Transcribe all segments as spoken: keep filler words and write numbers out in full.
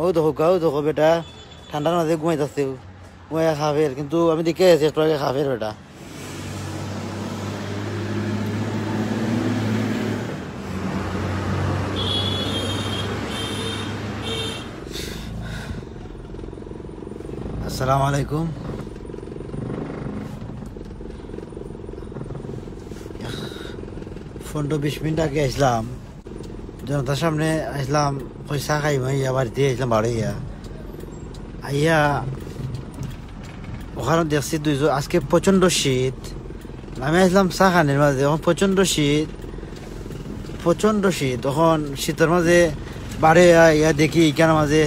ও দেখো, ও দেখো বেটা, ঠান্ডার মাঝে ঘুমাইতাছে, ঘুমাইয়া খাফের, কিন্তু আমি দেখে আছি একটু আগে খাফের বেটা। আসসালামু আলাইকুম। পনেরো বিশ মিনিট আগে আসলাম, জনতার সামনে আসলাম, কই চা খাইমু, ইয়া বাড়িতে আসলাম বারো ইয়া। আইয়া ওখানো দেখছি দুইজন, আজকে প্রচণ্ড শীত। আমি আসলাম চা খানির মাঝে, এখন প্রচণ্ড শীত, প্রচণ্ড শীত। এখন শীতর মাঝে বারো ইয়া, ইয়া দেখি এখানর মাঝে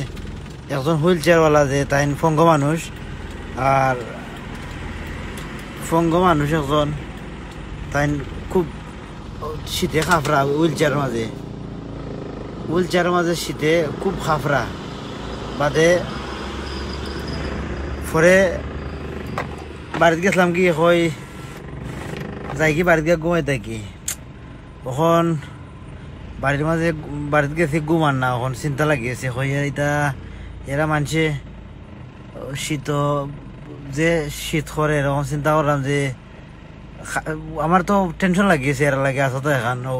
একজন হুইল চেয়ারওয়ালা যে তাইন পঙ্গু মানুষ, আর পঙ্গু মানুষ একজন, তাইন খুব শীতে খাফরা হুইল চেয়ারর মাঝে, হুইল চেয়ারর মাঝে শীতে খুব খাফরা। বাদে পরে বাড়িত গেছিলাম কি কই যাই কি বাড়িত গিয়া ঘুমাই থাকি। অখন বাড়ির মাঝে, বাড়িত গেছি ঘুমার না, অখন চিন্তা লাগি আছে, কই ইতা এরা মানষে শীত যে শীত করে, এরকম চিন্তা করলাম যে খা-, আমার তো টেনশন লাগি আছে এরা লাগে আছে তো এখন। ও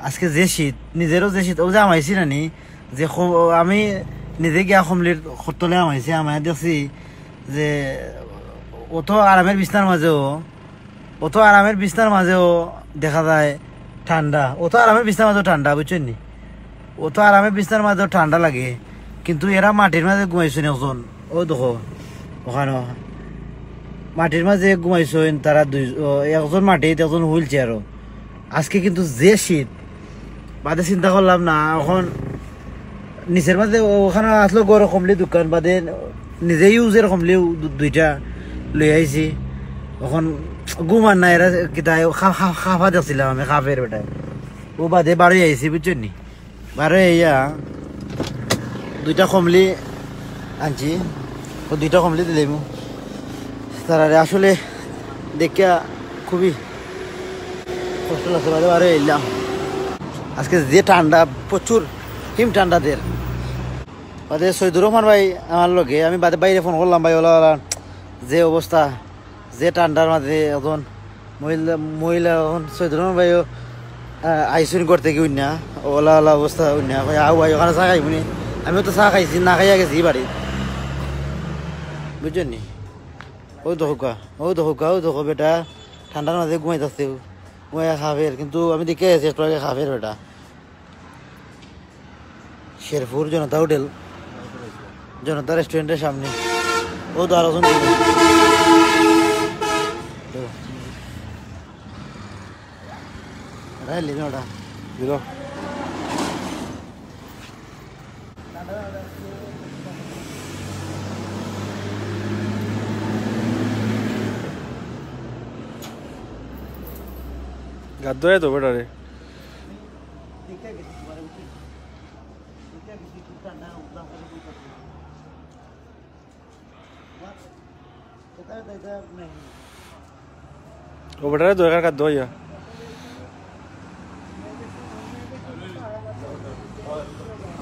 আজকে যে শীত, নিজেরও যে শীত, ও যে আমাইছি না নি, যে খ-, আমি নিজে গিয়া কমলির খরতলে আমাইছি, আমায় দেখছি যে অত আরামের বিছনার মাঝেও, অত আরামের বিছনার মাঝেও দেখা যায় ঠান্ডা, অত আরামের বিছনার মাঝেও ঠান্ডা, বুঝছইন নি? অত আরামের বিছনার মাঝেও ঠান্ডা লাগে, কিন্তু এরা মাটির মাঝে ঘুমাইছইন একজন, ও দেখো ওখানো মাটির মাঝে ঘুমাইছইন তারা দুই, ও, একজন মাটিত, একজন হুইল চেয়ারও। আজকে কিন্তু যে শীত, বাদে চিন্তা করলাম না, এখন নিচের মাঝে ওখানো আসলো ঘরো কমলি দোকান, বাদে নিজে ইউজের কমলি দু-, দুইটা লই আইছি। এখন ঘুমার না, এরা কিতা খা-, খা-, খাফা দেখছিলাম আমি, খাফের বেটায়। ও বাদে বারো আইছি, বুঝছইন নি? বারো ইয়া দুইটা কমলি আনছি, ও দুইটা কমলি দিলাইমু। তারারে আসলে দেখিয়া খুবই কষ্ট লাগছে, বাদে বারো আইলাম। আজকে যে ঠান্ডা, প্রচুর হিম ঠান্ডা দের। বাদে সৈদুর রহমান ভাই আমার লগে, আমি বাদে বাইরে ফোন করলাম, "ভাই, ওলা ওলা যে অবস্থা, যে ঠান্ডার মাঝে একজন মহিলা, মহিলা এখন সৈদুর রহমান ভাইও, আহ, আইছইন করতে কি উইন্না, ওলা ওলা অবস্থা উইন্না, কই, 'আও ভাই, ওখানো চা খাইমুনি।' আমিও তো চা খাইছি, না খাইয়া গেছি বাড়ি, বুঝছইন নি?" ও দেখো কা, ও দেখো কা, ও দেখো বেটা, ঠান্ডার মাঝে ঘুমাইতাছে, ঘুমাইয়া খাফের, কিন্তু আমি দেখে আছি একটু আগে খাফের বেটা। শেরপুর জনতা হোটেল, জনতা রেস্টুরেন্টের সামনে। ও তো আরো জন ছিল। তো, এটা লিখে ওটা। দিল। গাদ্দয়া তো বেটারে। ও বেটারে দরকার কার দইয়া।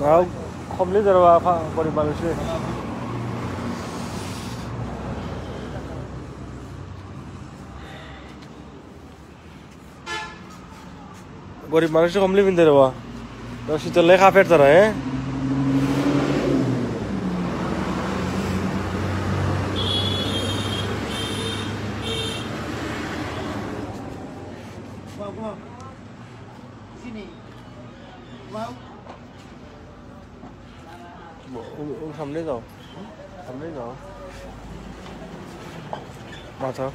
গাও কমলি ধরবা ফা-, গরিব মানুষে। গরিব মানুষে কমলি পিন্দে রে বা। তো শীতলে কাপের তারা, হ্যাঁ? ও, ও, সামনে যাও, সামনে যাও। মাথা।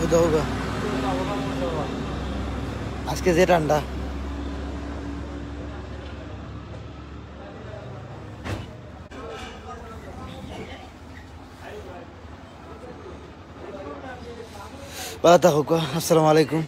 ওই দেখো গা। আজকে যে ঠান্ডা। ভালো থাকো গা। আসসালামু আলাইকুম।